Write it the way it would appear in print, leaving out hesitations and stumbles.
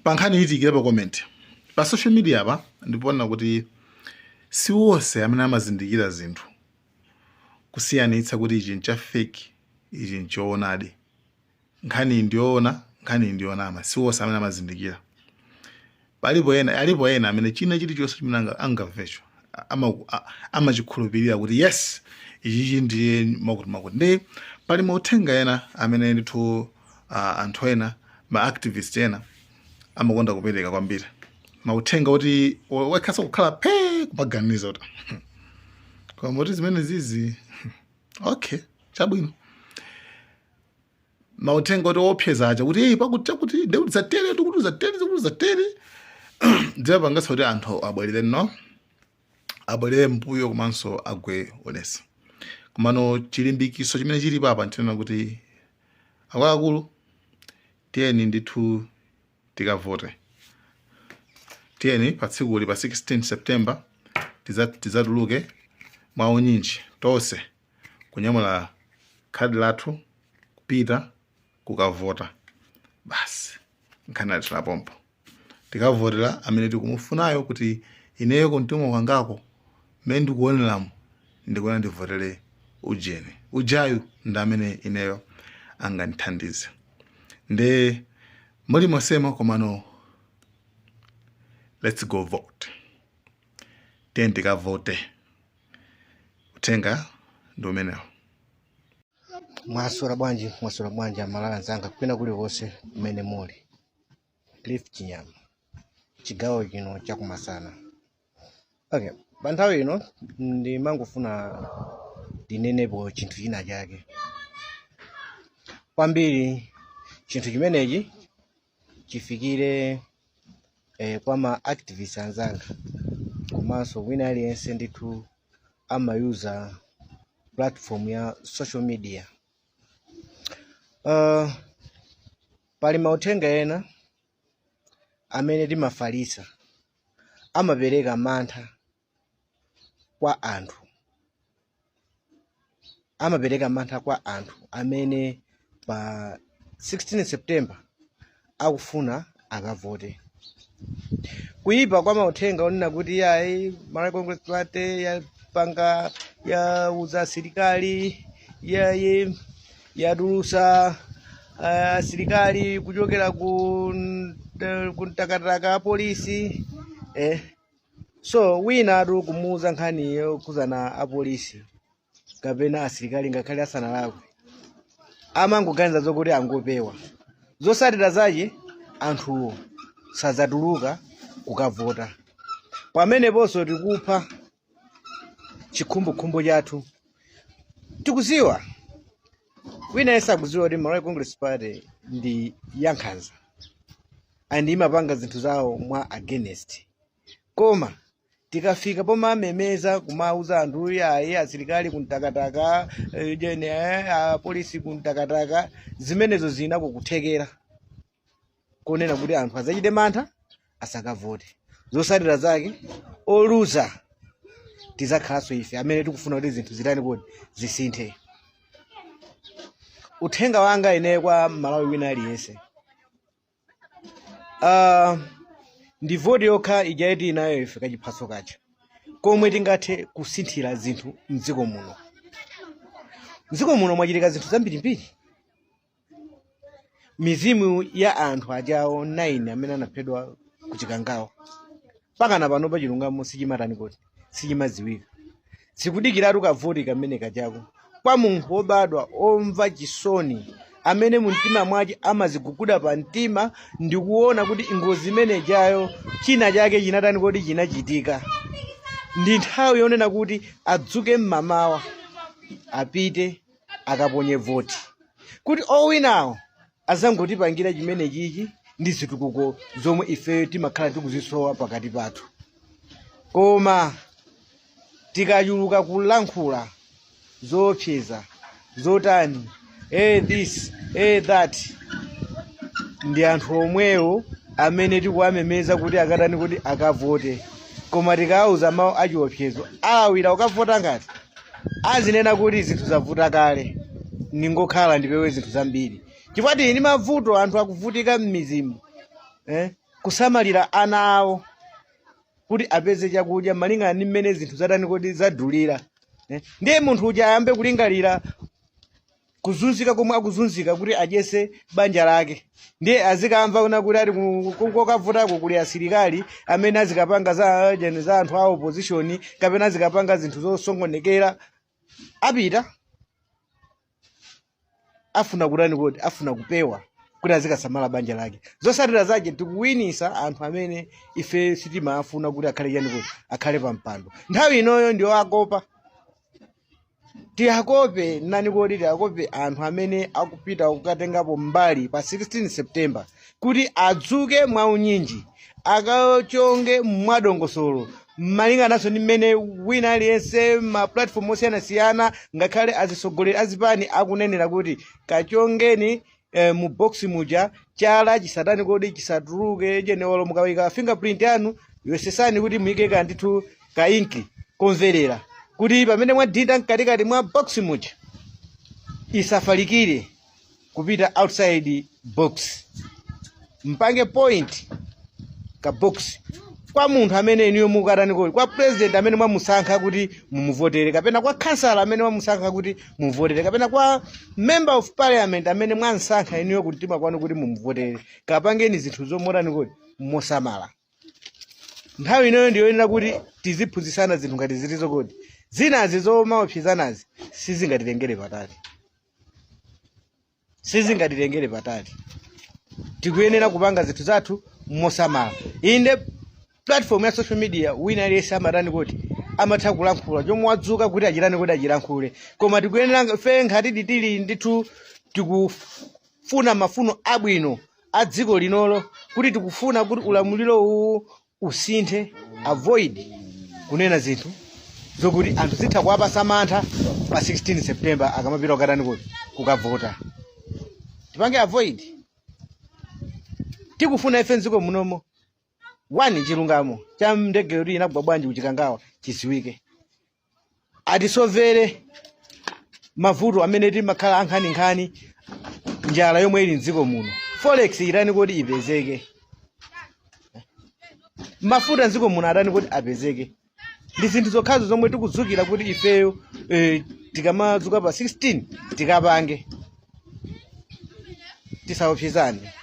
Pa nkhani itikire pa comment pa social media pa, ndikuona kuti si wonse amene amazindikira zinthu kusiyanitsa kuti ichi ncha fake, ichi nchoonadi, nkhani ndiyoona, nkhani ndiyonama. Si wonse amene amazindikira. Palipo ena, alipo ena amene china chilichonse chimene angamvecho amachikhulupirira kuti yes, ichichi ndiye makuti makuti. Ndi pali mauthenga ena amene ndithu anthu ena, ma activist ena, amakonda kupereka kwambiri mauthenga kuti wekhasa kukhala phe kumaganiza kuti koma kuti zimene zizi, okay, chabwino. Mauthenga kuti opseza aja kuti, "Hey, pakuti chakuti ndekuti zatere, tikuti zatere, tikuti zatere," zimapangitsa kuti anthu abwerere, no, abwerere mbuyo komanso agwe ulesi. Komano chilimbikiso chimene chilipo apa ntinena kuti akuluakulu, tiyeni ndithu tikavote. Tiyeni pa tsikuli, pa 16 September, tidzatuluke mwaunyinji tonse kunyamula khadi lathu kupita kukavota. Basi, nkhani yathera pompo. Tikavotera amene tikumufunayo, kuti ineyo kumtima kwangako mmene ndikuoneramo, ndikuona ndivotere ujeni ujayu, ndi amene ineyo angandithandize. Nde muli mosemo. Komano let's go vote, tiye tikavote. Uthenga ndi umenewo. Mwaswera bwanji? Mwaswera bwanji Amalawi anzanga kwina kulikonse kumene muli? Cliff Chinyama, chigawo chino chakumasana. Okay, pa nthawi ino ndimangofuna ndinenepo chinthu china chake kwambiri. Chinthu chimenechi chifikire kwa ma activist anzanga komanso wina aliyense ndithu amayuza platform ya social media. Pali mauthenga ena amene timafalitsa, amapereka mantha kwa anthu, amapereka mantha kwa anthu amene pa 16 September akufuna akavote. Kuyipa kwa mauthenga onena kuti yayi, Malawi Congress Party yapanga, yauza asilikali, yayi, yatulusa asilikali kuchokera ku Mtakataka, apolisi. So wina atu kumuuza nkhani yokhuzana apolisi kapena asilikali, ngakhale asanalakwe, amangoganiza zokuti angopewa. Zotsatira zache, anthuwo sadzatuluka kukavota. Pameneponso tikupha chikhumbokhumbo chathu. Tikuziwa, wina yense akuziwa kuti Malawi Congress Party ndi yankhanza and imapanga zinthu zawo mwa against. Koma tikafika pomamemeza, kumauza anthu, yayi, asilikali kumtakataka, jene apolisi kumtakataka, zimenezo zinako kuthekera konena kuti anthu adzachite mantha, asakavote. Zotsatira zake, oluza tidzakhalanso ife amene tikufuna kuti zinthu zitani kodi? Zisinthe. Uthenga wanga ine kwa Malawi wina aliyense, ndi voti yokha ija tili nayo ife, kachiphaso kacha komwe tingathe kusinthira zinthu mdziko muno. Mdziko muno mwachitika zinthu zambirimbiri. Mizimu ya anthu ajawo 9 amene anaphedwa kuChikangawa, pakana pano pa chilungamo sichimatani kuti? Sichimadziwika. Sikudikiratu kavoti kamene kachako kwa munthu wobadwa omva chisoni, amene mumtima mwake amaziguguda pa mtima ndikuona kuti ngozi imene jayo china chake chinatani kodi? Chinachitika. Ndi nthawi yonena kuti adzuke mmamawa, apite akaponye voti, kuti owinawo azangotipangira chimene chichi ndi zitukuko zomwe ifeyo timakhala tikuzisowa pakati pathu. Koma tikachuluka kulankhula zoopseza, zotani, this, that, ndi anthu omwewo amene tikuwamemeza kuti akatani kuti? Akavote. Koma tikawauza mawu achiopsezo, alawira ukavota. Ngati azinena kuti zinthu zavuta kale, ningokhala ndipewe zinthu zambiri. Chifukwa tili ndi mavuto, anthu akuvutika m'midzimu, kusamalira ana awo kuti apeze chakudya malingana ndi mmene zinthu zatani kodi zadulira. Ndiye munthu uja ayambe kulingalira kuzunzika komwe akuzunzika kuti adyese banja lake, ndiye azikamva kuna kuti ali kokavutako kuli asilikali amene azikapanga za jeni za anthu a opposition kapena azikapanga zinthu zosongonekera. Apita afuna kutani kodi? Afuna kupewa kuti azikasamala banja lake. Zotsatira zake tikuwinisa anthu amene ife sitimafuna kuti akhale chani kodi, akhale pa mpando. Nthawi inoyo ndiyo akopa, tiakope nani kodi? Tiakope anthu amene akupita kukatengapo mbali pa 16 September kuti adzuke mwaunyinji, akachonge mwadongosolo, malingananso ndi mmene wina aliyense ma platform osiyanasiyana, ngakhale azisogoleri azipani akunenera kuti kachongeni mu box muja, chala chisatani kodi, chisatuluke jenewolo. Mukawika fingerprint yanu, yesesani kuti muyike kandithu ka inki komverera kuti pamene mwadinda mkatikati mwa box muja isafalikire kupita outside box. Mpange point ka box kwa munthu amene inuyo mukatani kodi, kwa president amene mwamusankha kuti mumuvotere, kapena kwa kansala amene mwamusankha kuti mumuvotere, kapena kwa member of parliament amene mwansankha inuyo kumtima kwanu kuti mumuvotere. Kapangeni zinthu zomotani kodi, mosamala. Nthawi inoyo ndiyoyenera kuti tiziphunzitsana zinthu ngati zilizo kodi. Zinazi zomaopsezanazi sizingatitengere patali, sizingatitengere patali. Tikuyenera kupanga zinthu zathu mosamala. Inde, platform ya social media wina aliyense amatani kuti, amatha kulankhula chomwe wadzuka kuti achitani kuti, achilankhule. Koma tikuyenera ife ngati tili ndithu tikufuna mafuno abwino a dziko linolo, kuti tikufuna kuti ulamuliro uwu usinthe, avoid kunena zinthu zokuti anthu zitha kuwapasa mantha pa 16 September akamapita kukatani kuti, kukavota. Tipange avoid. Tikufuna ife mdziko munomo, one, chilungamo cha ndege yoti inagwa bwanji kuChikangawa chiziwike, atisovere mavuto amene timakhala ankhaninkhani, njala yomwe ili mdziko muno, forex itani kuti, ipezeke, mafuta mdziko muno atani kuti, apezeke. Ndi zinthu zokhazo zomwe tikudzukira kuti ifeyo tikamadzuka pa 16 tikapange. Tisaopsezane.